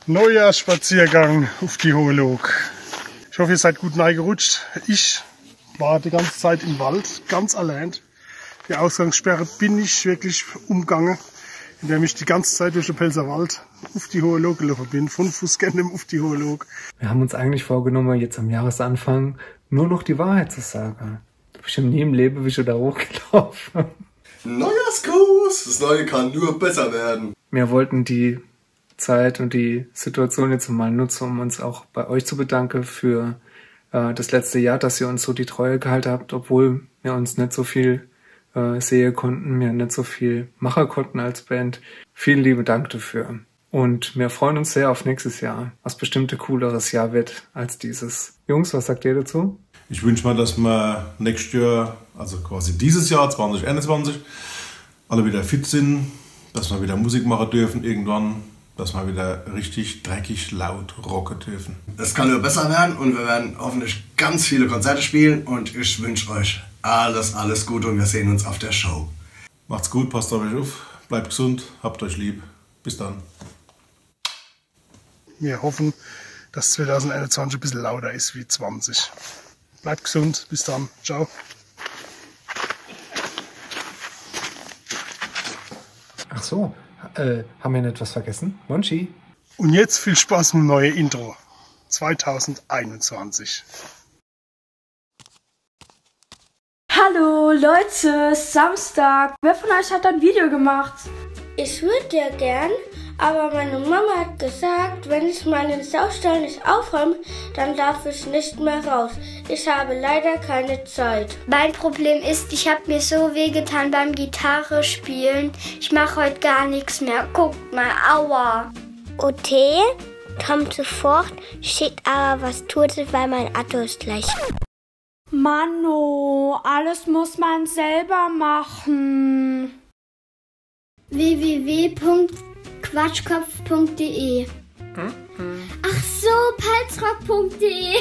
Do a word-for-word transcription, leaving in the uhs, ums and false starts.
Neujahrsspaziergang auf die Hohe Loog. Ich hoffe, ihr seid gut reingerutscht. Ich war die ganze Zeit im Wald, ganz allein. Die Ausgangssperre bin ich wirklich umgangen, indem ich die ganze Zeit durch den Pälzer Wald auf die Hohe Loog gelaufen bin, von Fußgändem auf die Hohe Loog. Wir haben uns eigentlich vorgenommen, jetzt am Jahresanfang nur noch die Wahrheit zu sagen. Du bist im nie im Leben bist du da hochgelaufen. Neujahrsgruß! Das Neue kann nur besser werden. Wir wollten die Zeit und die Situation jetzt mal nutzen, um uns auch bei euch zu bedanken für äh, das letzte Jahr, dass ihr uns so die Treue gehalten habt, obwohl wir uns nicht so viel äh, sehen konnten, wir nicht so viel machen konnten als Band. Vielen lieben Dank dafür. Und wir freuen uns sehr auf nächstes Jahr, was bestimmt ein cooleres Jahr wird als dieses. Jungs, was sagt ihr dazu? Ich wünsche mir, dass wir nächstes Jahr, also quasi dieses Jahr zwanzig einundzwanzig, alle wieder fit sind, dass wir wieder Musik machen dürfen irgendwann, dass wir wieder richtig dreckig laut rocken dürfen. Es kann nur besser werden und wir werden hoffentlich ganz viele Konzerte spielen und ich wünsche euch alles, alles Gute und wir sehen uns auf der Show. Macht's gut, passt auf euch auf, bleibt gesund, habt euch lieb. Bis dann. Wir hoffen, dass zweitausendeinundzwanzig ein bisschen lauter ist wie zwanzig. Bleibt gesund, bis dann. Ciao. Ach so, äh, haben wir nicht was vergessen? Monchi? Und jetzt viel Spaß mit dem neuen Intro. zweitausendeinundzwanzig. Hallo Leute, Samstag. Wer von euch hat ein Video gemacht? Ich würde ja gern, aber meine Mama hat gesagt, wenn ich meinen Saustall nicht aufräume, dann darf ich nicht mehr raus. Ich habe leider keine Zeit. Mein Problem ist, ich habe mir so wehgetan beim Gitarre spielen. Ich mache heute gar nichts mehr. Guckt mal, aua. O T kommt sofort, schickt aber was Totes, weil mein Akku ist gleich. Manno, alles muss man selber machen. W W W Punkt quatschkopf Punkt D E. Ach so, palzrock Punkt D E.